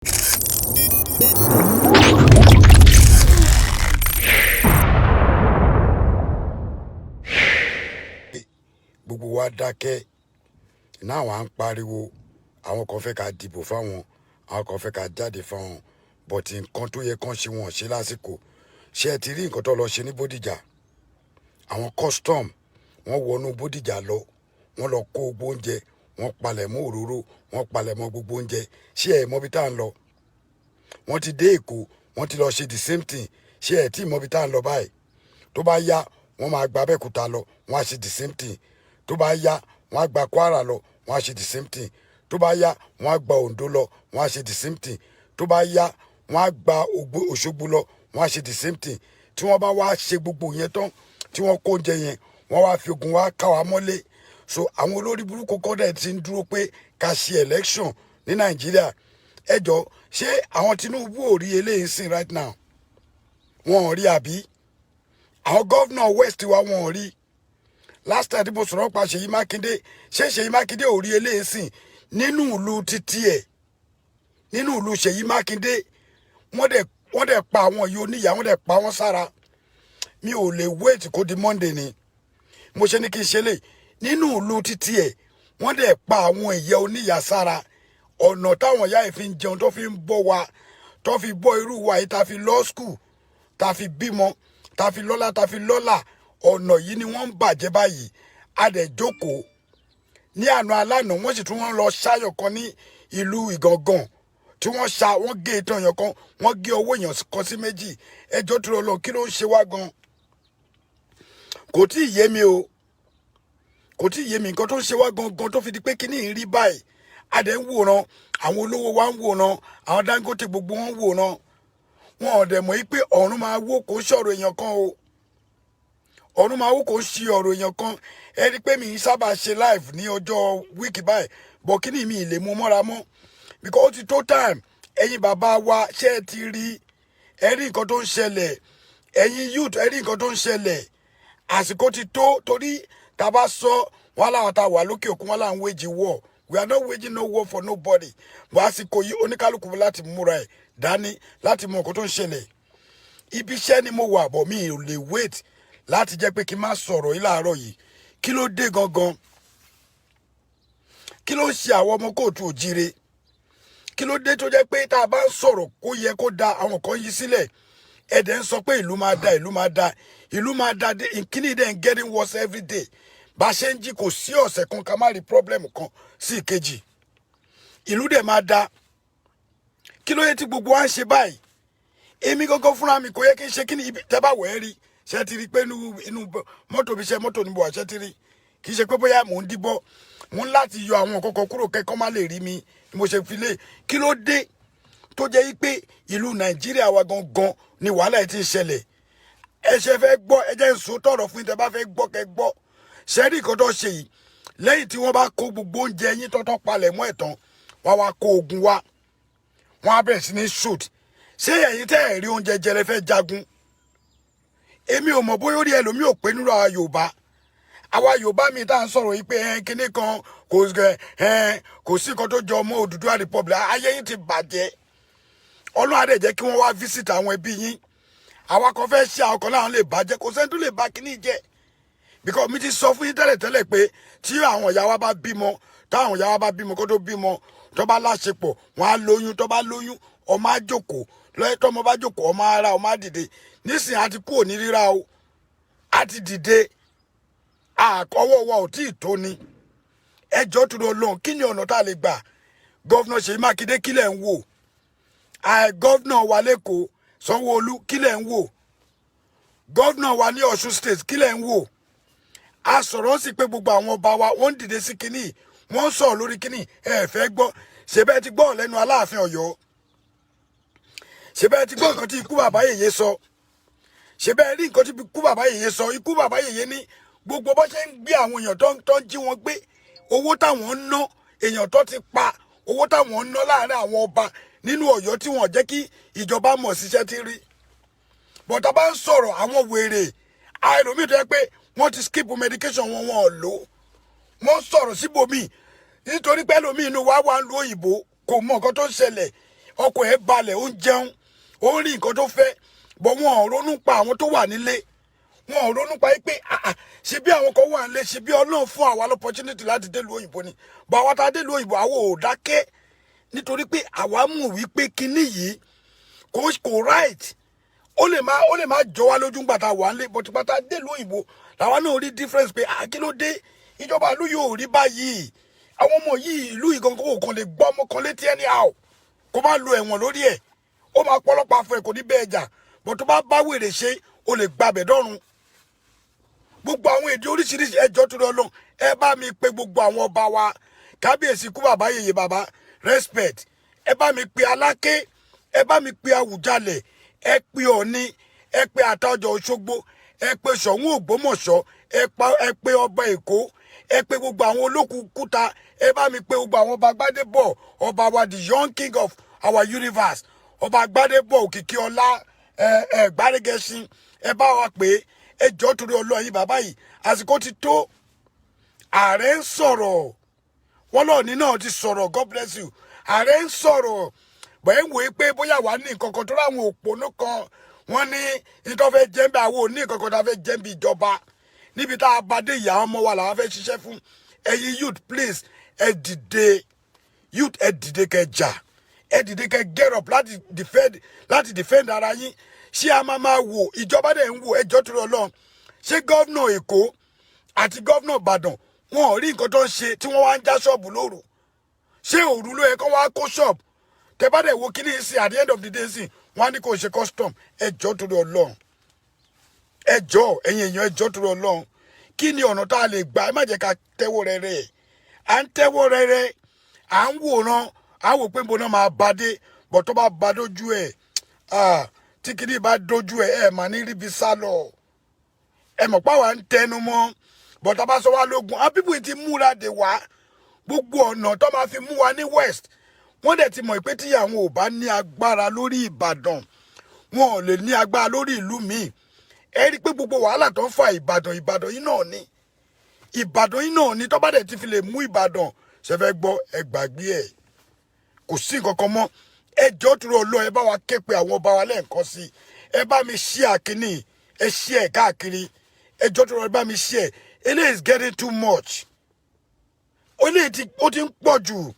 Gbogbo wa dákẹ́ náà, wà ń pariwo. Àwọn kan fẹ́ ká dìbò fáwọn, àwọn kan fẹ́ ká jáde fáwọn, but nǹkan tó yẹ kán ṣe, wọn ṣe lásìkò. Ṣé ẹ ti rí nǹkan tó lọ ṣe ní Bódìjà? Àwọn custom, wọ́n wọnú Bódìjà lọ, wọ́n lọ kó gbogbo oúnjẹ, wọ́n palẹ̀ mọ́ òróró, wọ́n palẹ̀ mọ́ gbogbo oúnjẹ. Ṣé ẹ mọ̀ bí tá à ń lọ? Wọ́n ti dé Èkó, wọ́n ti lọ ṣe the same thing. Ṣé ẹ tí mọ̀ bí tá à ń lọ báyìí? Tó bá yá, wọ́n máa gba Abẹ́òkúta lọ, wọ́n á ṣe the same thing. Tó bá yá, wọ́n á gba Kwara lọ, wọ́n á ṣe the same thing. Tó bá yá, wọ́n á gba Oǹdó lọ, wọ́n á ṣe the same thing. Tó bá yá, wọ́n á gba Òṣogbo lọ, wọ́n á ṣe the same thing. Tí wọ́n bá wá ṣe gbogbo yẹn tán, tí wọ́n kó oúnjẹ yẹn, wọ́n wá fi ogun wá ká wa mọ́lé. So àwọn olórí burúkú kọ́dẹ̀ ti ń dúró pé ká ṣe election ní Nàìjíríà. Ẹ jọ, ṣé àwọn Tinubu ò rí eléyìí sìn right now? Wọn ò rí, àbí? Àwọn governor West wa, wọn ò rí. Last time tí mo sọ̀rọ̀ pa Ṣèyí Mákindé, ṣé Ṣèyí Mákindé ò rí eléyìí sìn nínú ìlú títí ẹ̀, nínú ìlú Ṣèyí Mákindé? Wọ́n dẹ̀ pa àwọn yìí oníyàá, wọ́n dẹ̀ pa wọ́n sára. Mi ò lè wait kó di Monday ni mo ṣe ní kí n ṣe lè. Nínú ìlú títí ẹ̀, wọ́n dẹ̀ pa àwọn ìyá oníyàá sára. Ọ̀nà táwọn ìyá yìí fi ń jẹun, tó fi ń bọ́ wa, tó fi bọ́ irú wa yìí, tá fi lọ school, tá fi bímọ, tá fi lọ́lá, tá fi lọ́lá, ọ̀nà yìí ni wọ́n ń bàjẹ́ báyìí. A dẹ̀ jókòó. Ní àná alánà, wọ́n sì tún wọ́n lọ ṣáyọ̀ kan ní ìlú Ìgàngàn tí wọ́n ṣá, wọ́n gé ìtàn èèyàn kan, wọ́n gé owó èèyàn kan sí méjì. Ẹjọ́ tó lọ, kí ló ń ṣe wá gan? Kò tí ì yé mi o, kò tí ì yé mi nǹkan tó ń ṣe wá gangan tó fi di pé kíní ń rí báyìí. A dẹ̀ ń wòran, àwọn olówó wa ń wòran, àwọn Dangote, gbogbo wọn ń wòran. Wọn ò dẹ̀ mọ̀ yí pé ọ̀run máa wó. Kò ń ṣọ̀rọ̀ èèyàn kan o, ọ̀run máa wó, kò ń ṣe ọ̀rọ̀ èèyàn kan. Ẹ rí i pé mi ń sábà ṣe live ní ọjọ́ week báyìí, bọ̀ kíní mi ì lè mú mọ́ra mọ́ because ó ti tó time. Ẹ̀yin bàbá wa, ṣé ẹ ti rí? Ẹ rí nǹkan tó ń ṣẹlẹ̀? Ẹ̀yin youth, ẹ rí nǹkan tó ń ṣẹlẹ̀? Àsìkò ti tó, torí tá a bá sọ wọn láwọn tá a wà lókè òkun, wọn là ń wage war. We are not waging no war for nobody, but àsìkò yìí, oníkálukú láti múra ẹ̀ dání láti mọ nǹkan tó ń ṣẹlẹ̀. Ibi iṣẹ́ ni mo wà, bọ̀ mi ò lè wait láti jẹ́ pé kí n má sọ̀rọ̀ yìí láàárọ̀ yìí. Kí ló dé gangan? Kí ló ń ṣe àwọn ọmọ káàárọ̀ oòjíire? Kí ló dé tó jẹ́ pé tá a bá ń sọ̀rọ̀ kó yẹ kó da, àwọn kan yí sílẹ̀? Ẹ̀dẹ̀ ń sọ pé ìlú máa da, ìlú máa da, ìlú máa da dé. Nkíní dẹ̀ ń getting worse every day. Bá a ṣe ń jí, kò sí ọ̀sẹ̀ kan ká má rí problem kan sí ìkejì. Ìlú dẹ̀ máa da. Kí ló yẹ tí gbogbo wa ń ṣe báyìí? Èmi gangan fúnra mi, kò yẹ kí n ṣe kíni. Ibi tẹ́ bá wẹ̀ ẹ́ rí, ṣe ti rí pé inú mọ́tò bí iṣẹ́ mọ́tò níbo wà? Ṣe ti rí? Kì í ṣe pé bóyá mò ń díbọ́, mò ń láti yọ àwọn kọ̀ọ̀kan kúrò kẹ́kọ̀ọ́ má lè rí mi ni mo ṣe fi lé. Kí ló dé tó jẹ́ yí pé ìlú Nàìjíríà wa gangan ni wàhálà yìí ti ń ṣẹlẹ̀? Ẹ ṣe fẹ́ gbọ́, ẹ jẹ́ ń sọ tọ̀rọ̀ fún yín. Tẹ́ bá fẹ́ gbọ́, kẹ́ gbọ́. Ṣe rí nǹkan tó ṣe yìí? Lẹ́yìn tí wọ́n bá kó gbogbo oúnjẹ yín tọ́tọ́ palẹ̀ mọ́ ẹ̀ tán, wọ́n wá kó ogun wá, wọ́n á bẹ̀rẹ̀ sí ní shoot. Ṣé ẹ̀yin tẹ́ ẹ̀ rí oúnjẹ jẹ lẹ fẹ́ jagun? Èmi ò mọ̀ bóyá ó rí ẹlòmíì ò pé nínú àwa Yorùbá. Àwa Yorùbá mi tá à ń sọ̀rọ̀ yìí pé ẹ kinní kan kò ẹ kò sí nǹkan tó jọ ọmọ Odùduwà Republic, ayé yín ti bàjẹ́. Ọlọ́run á dẹ̀ jẹ́ kí wọ́n wá visit àwọn ẹbí yín. Àwa kan fẹ́ ṣe, àwọn kan láwọn lè bàjẹ́. Kò sẹ́ni tó lè bá kíní jẹ́, because mi ti sọ fún yín tẹ́lẹ̀tẹ́lẹ̀ pé tí àwọn ìyá wa bá bímọ, táwọn ìyá wa bá bímọ, kó tó bímọ, tó bá láṣepọ̀, wọn á lóyún. Tó bá lóyún, ọmọ á jókòó lọ́yẹ́. Tọ́mọ bá jókòó, ọmọ ara ọmọ á dìde. Nísìnyí, a ti kúrò ní rírà o, a ti dìde. Àkọwọ́ wa ò tí ì tó ni. Ẹjọ́ tó lọ lọ́n, kí ni ọ̀nà tá a lè gbà? Governor Ṣèyí Mákindé, kílẹ̀ ń wò? Governor wa l'Ékòó, Sanwó-Olú, kílẹ̀ ń wò? Governor wa ní Ọ̀ṣun State, kílẹ̀ ń wò? A sọ̀rọ̀ sí pé gbogbo àwọn ọba wa, wọ́n ń dìde sí kínní, wọ́n ń sọ̀rọ̀ lórí kínní. Ẹ fẹ́ gbọ́? Ṣe bẹ́ẹ̀ ti gbọ́ lẹ́nu Aláàfin Ọ̀yọ́? Ṣe bẹ́ẹ̀ ti gbọ́ nǹkan tí ikú bàbá yèyé sọ? Ṣe bẹ́ẹ̀ rí nǹkan tí ikú bàbá yèyé sọ? Ikú bàbá yèyé ní gbogbo bó ṣe ń gbé àwọn èèyàn tó ń jí wọn gbé, owó táwọn ń ná, èèyàn tó ti pa, owó táwọn ń ná láàrin àwọn ọba nínú Ọ̀yọ́ tí wọ́n jẹ́ kí ìjọba mọ̀ síṣẹ́ tí rí. Bọ̀dá bá ń sọ̀rọ̀, àwọn wèrè àìlómi tó yẹ pé wọ́n ti skip medication wọn, wọn ò lò, wọ́n sọ̀rọ̀ síbòmíì nítorí pé ẹlòmíì inú wa wà ń lu òyìnbó, kò mọ nǹkan tó ń ṣẹlẹ̀. Ọkọ̀ ẹ̀ balẹ̀, ó ń jẹun, ó ń rí nǹkan tó fẹ́, bọ̀ wọn ò ronú pa àwọn tó wà nílé. Wọn ò ronú pa yìí pé, ah ah, ṣe bí àwọn kan wà nílé, ṣe bí Ọlọ́run fún àwa l'opportunity láti délùú òyìnbó ni. Bọ̀ àwa tá a délùú òyìnbó, àwa ò dákẹ́, nítorí pé àwa mú wípé kinní yìí kò right. Ó lè má jọ wá lójú ńgbà tá a wà nílé, but ìgbà tá a délùú òyìnbó làwa náà rí difference pé, ah, kí ló dé? Ìjọba ìlú yóò rí báyìí. Àwọn ọmọ yìí, ìlú yìí gangan kò kàn lè gbọ́ ọmọ kan létí anyhow kó má lo ẹ̀wọ̀n lórí ẹ̀. Ó máa pọlọ́pàá fún ẹ, kò ní bẹ́ẹ̀ jà, but tó bá bá wèrè ṣe, ó lè gbabẹ̀ dọ́run. Gbogbo àwọn èdè oríṣiríṣi, ẹjọ́ tó lọ, ẹ bá mi pe gbogbo àwọn ọba wa. Kábíyèsí kú bàbá yèyé, bàbá respect. Ẹ bá mi pe Aláké, ẹ bá mi pe Àwùjalẹ̀, ẹ pe Ọ̀ni, ẹ pe Àtaọjà Òṣogbo, ẹ pe Ṣọ̀ún Ògbómọ̀ṣọ́, ẹ pe ọba Èkó, ẹ pe gbogbo àwọn olókùúta, ẹ bá mi pe gbogbo àwọn ọba Gbádébọ̀, ọba wa, the young king of our universe, Ọba Gbádébọ̀ Òkìkí Ọlá, ẹ ẹ Gbádégẹṣin, ẹ bá wa pè é. Ẹ jọ̀ọ́, torí Ọlọ́run yìí, bàbá yìí, àsìkò ti tó. Ààrẹ ń sọ̀rọ̀, wọ́n lọ́ọ̀ni náà ti sọ̀rọ̀. God bless you. Ààrẹ ń sọ̀rọ̀ bẹ́ẹ̀, ń wòye pé bóyá wàá ní nǹkan kan tó ráwọn òpònú kan, wọ́n ní nítorí fẹ́ jẹ́ ń bẹ. Àwọn ò ní nǹkan kan tó fẹ́ jẹ́ ń bí ìjọba níbi tá a bá dé. Ìyá ọmọ wa làwọn fẹ́ ṣiṣẹ́ fún. Ẹ̀yin youth, please, ẹ dìde. Youth, ẹ dìde kẹ́ jà, ẹ dìde kẹ́ get up láti defend ara yín. Ṣé a máa máa wò? Ìjọba dẹ̀ ń wò. Ẹjọ́ tó lọ lọ́n, ṣé governor Èkó àti governor Ìbàdàn, wọn ò rí nǹkan tó ń ṣe tí wọ́n wá ń já ṣọ́ọ̀bù lóru? Ṣé òru ló yẹ kó wá kó ṣọ́ọ̀bù? Tẹ bá dẹ̀ wo kíní sí, at the end of the day sí, wọ́n á ní kó ṣe custom. Ẹjọ́ torí Ọlọ́run, ẹjọ́, ẹ̀yin èèyàn, ẹjọ́ torí Ọlọ́run, kí ni ọ̀nà tá a lè gbà? Ẹ má jẹ́ ká tẹ́wọ́ rẹ́rẹ́. À ń tẹ́wọ́ rẹ́rẹ́, à ń wòran, à ń wò pé níbo náà máa bá dé. Bọ̀ tó bá bá dójú ẹ̀, tí kíní bá dójú ẹ̀, ẹ̀ mà ní ríbi sá lọ. Ẹ mọ̀ pé àwa ń tẹnu mọ́ bọ̀tà bá sọ wá lógun. Àwọn people ti múra dè wá, gbogbo ọ̀nà tó máa fi mú wa ní west. Wọ́n dẹ̀ ti mọ̀ pé tí àwọn ò bá ní agbára lórí Ìbàdàn, wọn ò lè ní agbára lórí ìlú míì. Ẹ rí i pé gbogbo wàhálà tó ń fa Ìbàdàn, Ìbàdàn yìí náà ni, Ìbàdàn yìí náà ni. Tó bá dẹ̀ ti fi lè mú Ìbàdàn, ṣe fẹ́ gbọ́? Ẹ gbàgbé ẹ̀, kò sí nǹkan kan mọ́. Ẹ jọ̀ọ́, tó lọ, ẹ bá wa ké pe àwọn ọba wa lẹ́ẹ̀kan sí. Ẹ bá mi ṣí àkíní, ẹ ṣí ẹ káàkiri. Ẹ jọ̀ọ́, tó lọ, ẹ bá mi ṣí ẹ. Eléyìí is getting too much. Eléyìí ti ó ti ń pọ̀ jù.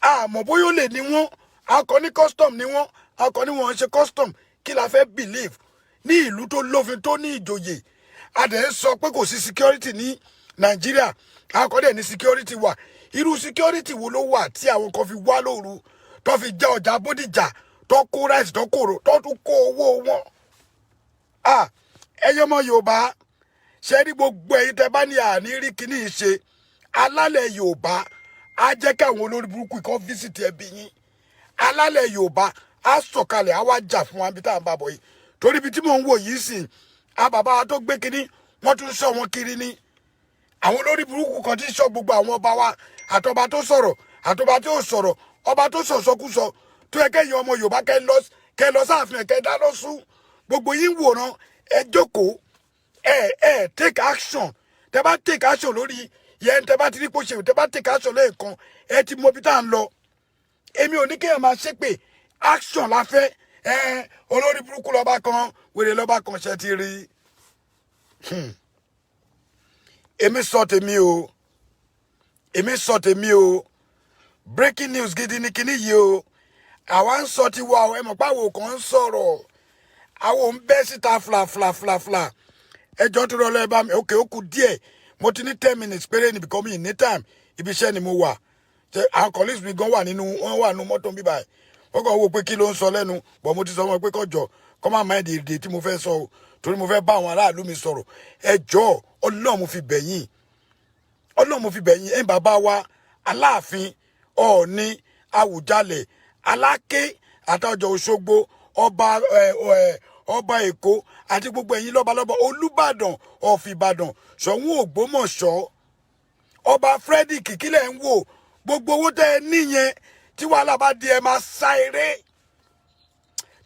Àmọ́ bóyá ó lè ní wọ́n akọ ní custom ní wọ́n akọ ní wọ́n ń ṣe custom. Kí la fẹ́ believe ní ìlú tó lófin, tó ní ìjòyè? A dẹ̀ ń sọ pé kò sí security ní Nàìjíríà, akọ dẹ̀ ní security wà. Irú security wo ló wà tí àwọn kan fi wá lóru, tó fi já ọjà Bódìjà, tó kó rice, tó kòrò, tó tún kó owó wọn? Ah, ẹ̀yin ọmọ Yorùbá, ṣe rí gbogbo ẹ̀yin tẹ́ bá ní àní rí kíní ṣe. Alálẹ̀ Yorùbá á jẹ́ kí àwọn olórí burúkú kan visit ẹbí yín. Alálẹ̀ Yorùbá á sọ̀kalẹ̀, á wá jà fún wa níbi tá à ń bá bọ̀ yìí, torí ibi tí mò ń wò yìí sìn á, bàbá wa tó gbé kíní, wọ́n tún sọ wọn kiri ní àwọn olórí burúkú kan tí ń sọ gbogbo àwọn ọba wa, àtọba tó sọ̀rọ̀, àtọba tó sọ̀rọ̀, ọba tó sọ̀sọ́kúsọ tó yẹ kẹ́yìn ọmọ Yorùbá kẹ́ lọ sáàfin ẹ̀, kẹ́ dáná sún gbogbo yín. Wòran, ẹ jókòó, ẹ take action. Tẹ bá take action lórí yẹn, tẹ bá ti rí pé ó ṣe, tẹ bá take action lẹ́ẹ̀kan, ẹ ti mọ ibi tá à ń lọ. Èmi ò ní kéèyàn máa ṣépè, action la fẹ́. Ẹ olórí burúkú lọ́ba kan, wèrè lọ́ba kan, ṣe ti rí. Èmi sọ tèmi o, èmi sọ tèmi o. Breaking news gidi ni kíní yìí o. Àwa ń sọ tiwa o. Ẹ mọ̀ pé àwọn kan ń sọ̀rọ̀, àwọn ò ń bẹ́ síta fla fla fla fla. Ẹjọ́ tó rọlọ́, ẹ bá mi. Ok, ó kù díẹ̀. Mo ti ní 10 minutes péré ní because mi ní time, ibi iṣẹ́ ni mo wà. Àwọn colleagues mi gan wà nínú, wọ́n wà nínú mọ́tò bíbá ẹ̀, wọ́n kàn wò pé kí ló ń sọ lẹ́nu bọ̀. Mo ti sọ wọn pé kọjọ kọ́ máa máa èdè tí mo fẹ́ sọ o, torí mo fẹ́ bá àwọn aráàlú mi sọ̀rọ̀. Ẹ jọ̀ọ́, Ọlọ́run mo fi bẹ̀ yín, Ọlọ́run mo fi bẹ̀ yín. Ẹ̀ bàbá wa Aláàfin, Ọ̀ọ̀ni, Àwùjalẹ̀, Aláké, Àtàjọ Òṣogbo, ọba ẹ ẹ ọba Èkó àti gbogbo ẹ̀yin lọ́balọ́ba, Olúbàdàn of Ìbàdàn, Ṣọ̀ún Ògbómọ̀ṣọ́, Ọba Frederick, kílẹ̀ ń wò? Gbogbo owó tẹ́ ẹ níyẹn, tí wàhálà bá di, ẹ máa sá eré.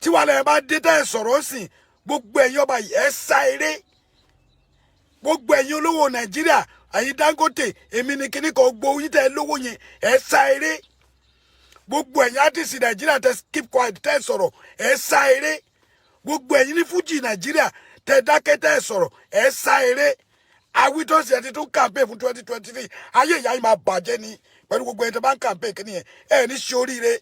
Tí wàhálà yẹn bá dé, tẹ́ ẹ sọ̀rọ̀ sìn, gbogbo ẹ̀yin ọba yìí, ẹ sá eré. Gbogbo ẹ̀yin olówó Nàìjíríà, ẹ̀yin Dangote, èmi ní kíní kan, gbogbo yín tẹ́ ẹ lówó yẹn, ẹ sá eré. Gbogbo ẹ̀yin artist Nàìjíríà tẹ keep quiet, tẹ sọ̀rọ̀, ẹ̀ sá eré. Gbogbo ẹ̀yin ní fújì Nàìjíríà tẹ dákẹ́, tẹ sọ̀rọ̀, ẹ̀ sá eré. Awítọ́sí ẹ ti tún campaign fún 2023. Ayé ìyá yìí máa bàjẹ́ ni pẹ̀lú gbogbo ẹni tó bá ń campaign. Kí nìyẹn? Ẹ ní ṣe oríire.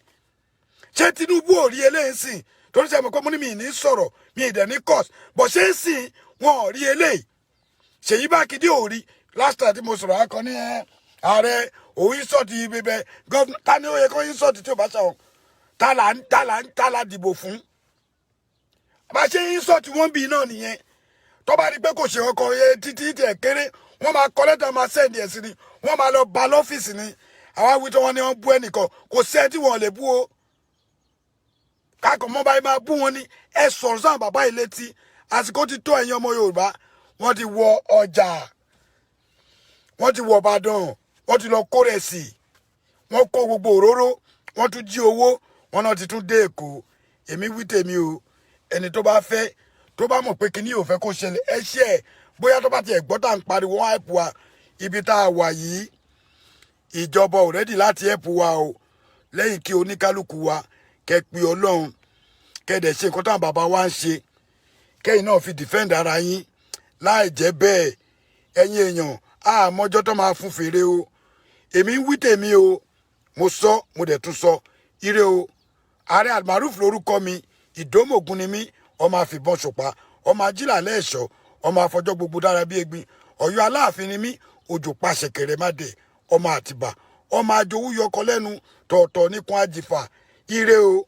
Ṣé Tinubu ò rí eléyìí sìn? Torí sẹ́mi pé mo ní mi ní sọ̀rọ̀, mi ì dẹ̀ ní curse bọ̀. Ṣé ń sìn wọn ò rí eléyìí? Ṣèyí Mákindé ò rí. Last time tí mo sọ̀rọ̀, akọ ní ẹ ààrẹ òun insult bíbẹ governor. Ta ni ó yẹ kó insult tí ò bá ṣàwọn? Ta là ń ta là ń ta là dìbò fún? Bá ṣe insult wọn bí náà nìyẹn. Tó bá rí pé kò ṣe ọkọ yẹn títí tiẹ̀ kéré, wọ́n máa kọ lẹ́tà, máa send ẹ̀ sí ni, wọ́n máa lọ bá lọ́fíìsì ni. Àwa wí tí wọ́n ní wọ́n bú ẹnìkan, kò sí ẹ tí wọ́n lè bú o. Káàkó mọ́ báyìí máa bú wọn ní. Ẹ sọ̀rọ̀ sáwọn bàbá yìí létí. Àsìkò ti tó, ẹ̀yin ọmọ Yorùbá. Wọ́n ti wọ ọjà, wọ́n ti wọ Ìbàdàn, wọ́n ti lọ kó rẹ̀ sí, wọ́n kó gbogbo òróró, wọ́n tún jí owó wọn náà ti tún dé Èkó. Èmi wí tèmi o. Ẹni tó bá fẹ́, tó bá mọ̀ pé kíní yóò fẹ́ kó ṣẹlẹ̀, ẹ ṣe ẹ̀. Bóyá tó bá tiẹ̀ gbọ́ tá à ń pariwo, wọ́n help wa. Ibi tá a wà yìí, ìjọba ò ready láti help wa o, lẹ́yìn kí oníkálukú wa kẹ́ pe Ọlọ́run, kẹ́ dẹ̀ ṣe nǹkan táwọn bàbá wa ń ṣe, kẹ́yìn náà fi defend ara yín. Láì jẹ́ bẹ́ẹ̀, ẹ̀yin èèyàn, àmọ́jọ́ tó máa fún fèrè o. Èmi ń wí tèmi o. Mo sọ, mo dẹ̀ tún sọ. Ire o. Ààrẹ Almaroof lórúkọ mi. Ìdómògùn ni mí, ọmọ àfìbọn ṣùpá, ọmọ ajílà lẹ́ẹ̀ṣọ́, ọmọ àfọjọ́ gbogbo dára bí egbin. Ọ̀yọ́ Aláàfin ni mí. Òjò pa ṣẹ̀kẹ̀rẹ̀ má dé, ọmọ Àtìbà, ọmọ àjòwú yọkọ lẹ́nu tọ̀ọ̀tọ̀ níkun àjìfà. Ire o.